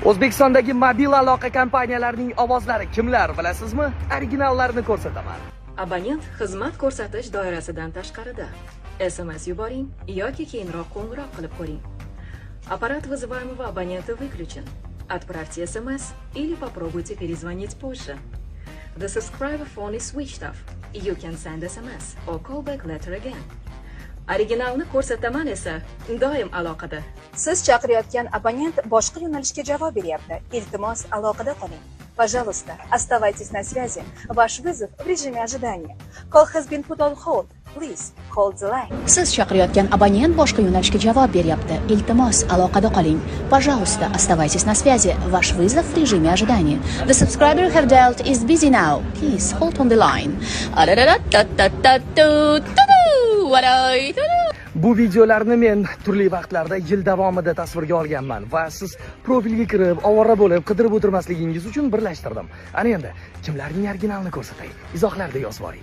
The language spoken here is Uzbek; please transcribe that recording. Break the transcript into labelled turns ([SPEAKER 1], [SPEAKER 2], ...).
[SPEAKER 1] O'zbekistondagi mobil aloqa kompaniyalarining ovozlari kimlar, bilasizmi? Originallarni ko'rsataman.
[SPEAKER 2] Abonent xizmat ko'rsatish doirasidan tashqarida. SMS yuboring yoki keyinroq qo'ng'iroq qilib ko'ring. Аппарат вызываемого абонента выключен. Отправьте СМС или попробуйте перезвонить позже. The subscriber phone is switched off. You can send SMS or call back later again. Originalni ko'rsataman esa doim aloqada.
[SPEAKER 3] Siz chaqirayotgan abonent boshqa yo'nalishga javob beryapti. Iltimos, aloqada qoling. Пожалуйста, оставайтесь на связи. Ваш вызов в режиме ожидания. Call has been put on hold. Please hold the line.
[SPEAKER 4] Siz chaqirayotgan abonent boshqa yo'nalishga javob beryapti. Iltimos, aloqada qoling. Пожалуйста, оставайтесь на связи. Ваш вызов в режиме ожидания. The subscriber you have dialed is busy now. Please hold on the line. Adadadadadadadu-tu-tu, waday-tu-tu.
[SPEAKER 1] Bu videolarni men turli vaqtlarda, yil davomida tasvirga olganman va siz profilga kirib, ovora bo'lib, qidirib o'tirmasligingiz uchun birlashtirdim. Ana endi kimlarning originalini ko'rsatay? Izohlarda yozib boring.